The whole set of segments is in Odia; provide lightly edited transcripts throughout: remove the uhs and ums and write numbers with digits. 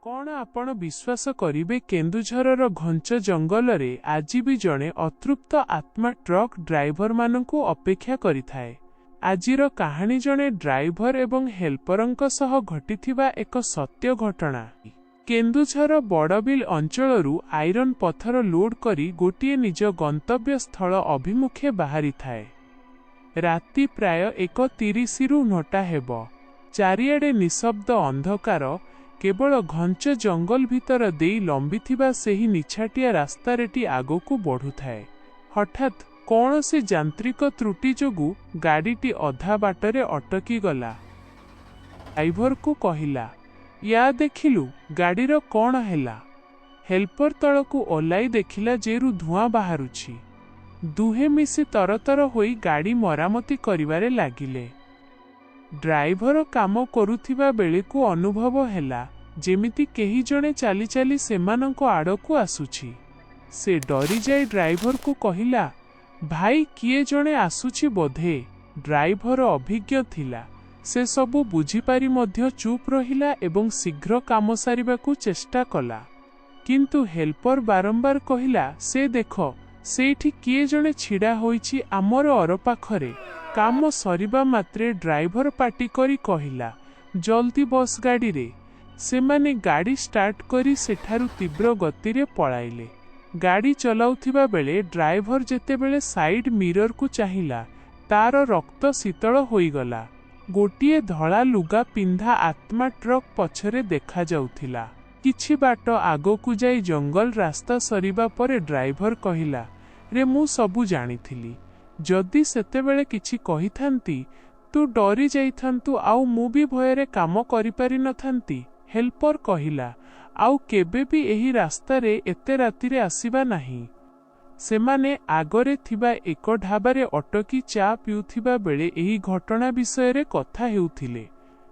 କ'ଣ ଆପଣ ବିଶ୍ୱାସ କରିବେ, କେନ୍ଦୁଝରର ଘଞ୍ଚ ଜଙ୍ଗଲରେ ଆଜି ବି ଜଣେ ଅତୃପ୍ତ ଆତ୍ମା ଟ୍ରକ୍ ଡ୍ରାଇଭରମାନଙ୍କୁ ଅପେକ୍ଷା କରିଥାଏ। ଆଜିର କାହାଣୀ ଜଣେ ଡ୍ରାଇଭର ଏବଂ ହେଲ୍ପରଙ୍କ ସହ ଘଟିଥିବା ଏକ ସତ୍ୟ ଘଟଣା। କେନ୍ଦୁଝର ବଡ଼ବିଲ ଅଞ୍ଚଳରୁ ଆଇରନ୍ ପଥର ଲୋଡ୍ କରି ଗୋଟିଏ ନିଜ ଗନ୍ତବ୍ୟ ସ୍ଥଳ ଅଭିମୁଖେ ବାହାରିଥାଏ। ରାତି ପ୍ରାୟ 1:30ରୁ 9ଟା ହେବ। ଚାରିଆଡ଼େ ନିଶବ୍ଦ ଅନ୍ଧକାର, କେବଳ ଘଞ୍ଚ ଜଙ୍ଗଲ ଭିତର ଦେଇ ଲମ୍ବିଥିବା ସେହି ନିଛାଟିଆ ରାସ୍ତାରେଟି ଆଗକୁ ବଢ଼ୁଥାଏ। ହଠାତ୍ କୌଣସି ଯାନ୍ତ୍ରିକ ତ୍ରୁଟି ଯୋଗୁଁ ଗାଡ଼ିଟି ଅଧା ବାଟରେ ଅଟକିଗଲା। ଡ୍ରାଇଭରକୁ କହିଲା, ୟା ଦେଖିଲୁ, ଗାଡ଼ିର କ'ଣ ହେଲା? ହେଲ୍ପର ତଳକୁ ଓହ୍ଲାଇ ଦେଖିଲା ଯେରୁ ଧୂଆଁ ବାହାରୁଛି। ଦୁହେଁ ମିଶି ତରତର ହୋଇ ଗାଡ଼ି ମରାମତି କରିବାରେ ଲାଗିଲେ। ଡ୍ରାଇଭର କାମ କରୁଥିବା ବେଳେକୁ ଅନୁଭବ ହେଲା ଯେମିତି କେହି ଜଣେ ଚାଲି ଚାଲି ସେମାନଙ୍କ ଆଡ଼କୁ ଆସୁଛି। ସେ ଡରିଯାଇ ଡ୍ରାଇଭରକୁ କହିଲା, ଭାଇ, କିଏ ଜଣେ ଆସୁଛି ବୋଧେ। ଡ୍ରାଇଭର ଅଭିଜ୍ଞ ଥିଲା। ସେ ସବୁ ବୁଝିପାରି ମଧ୍ୟ ଚୁପ୍ ରହିଲା ଏବଂ ଶୀଘ୍ର କାମ ସାରିବାକୁ ଚେଷ୍ଟା କଲା। କିନ୍ତୁ ହେଲ୍ପର ବାରମ୍ବାର କହିଲା, ସେ ଦେଖ, ସେଇଠି କିଏ ଜଣେ ଛିଡ଼ା ହୋଇଛି ଆମର ଅରପାଖରେ। କାମ ସରିବା ମାତ୍ରେ ଡ୍ରାଇଭର ପାଟି କରି କହିଲା, ଜଲ୍ଦି ବସ୍ ଗାଡ଼ିରେ। ସେମାନେ ଗାଡ଼ି ଷ୍ଟାର୍ଟ କରି ସେଠାରୁ ତୀବ୍ର ଗତିରେ ପଳାଇଲେ। ଗାଡ଼ି ଚଲାଉଥିବା ବେଳେ ଡ୍ରାଇଭର ଯେତେବେଳେ ସାଇଡ୍ ମିରରକୁ ଚାହିଁଲା, ତାର ରକ୍ତ ଶୀତଳ ହୋଇଗଲା। ଗୋଟିଏ ଧଳା ଲୁଗା ପିନ୍ଧା ଆତ୍ମା ଟ୍ରକ୍ ପଛରେ ଦେଖାଯାଉଥିଲା। କିଛି ବାଟ ଆଗକୁ ଯାଇ ଜଙ୍ଗଲ ରାସ୍ତା ସରିବା ପରେ ଡ୍ରାଇଭର କହିଲା, ରେ, ମୁଁ ସବୁ ଜାଣିଥିଲି। ଯଦି ସେତେବେଳେ କିଛି କହିଥାନ୍ତି, ତୁ ଡରି ଯାଇଥାନ୍ତୁ ଆଉ ମୁଁ ବି ଭୟରେ କାମ କରିପାରିନଥାନ୍ତି। ହେଲ୍ପର କହିଲା, ଆଉ କେବେ ବି ଏହି ରାସ୍ତାରେ ଏତେ ରାତିରେ ଆସିବା ନାହିଁ। ସେମାନେ ଆଗରେ ଥିବା ଏକ ଢାବାରେ ଅଟକି ଚା ପିଉଥିବା ବେଳେ ଏହି ଘଟଣା ବିଷୟରେ କଥା ହେଉଥିଲେ।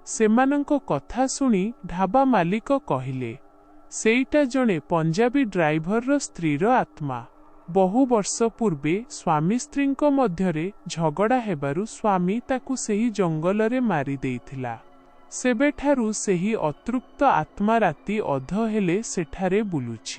ସେମାନଙ୍କ କଥା ଶୁଣି ଢାବା ମାଲିକ କହିଲେ, ସେଇଟା ଜଣେ ପଞ୍ଜାବୀ ଡ୍ରାଇଭରର ସ୍ତ୍ରୀର ଆତ୍ମା। ବହୁ ବର୍ଷ ପୂର୍ବେ ସ୍ୱାମୀ ସ୍ତ୍ରୀଙ୍କ ମଧ୍ୟରେ ଝଗଡ଼ା ହେବାରୁ ସ୍ୱାମୀ ତାକୁ ସେହି ଜଙ୍ଗଲରେ ମାରି ଦେଇଥିଲା। ସେବେଠାରୁ ସେହି ଅତୃପ୍ତ ଆତ୍ମା ରାତି ଅଧ ହେଲେ ସେଠାରେ ବୁଲୁଛି।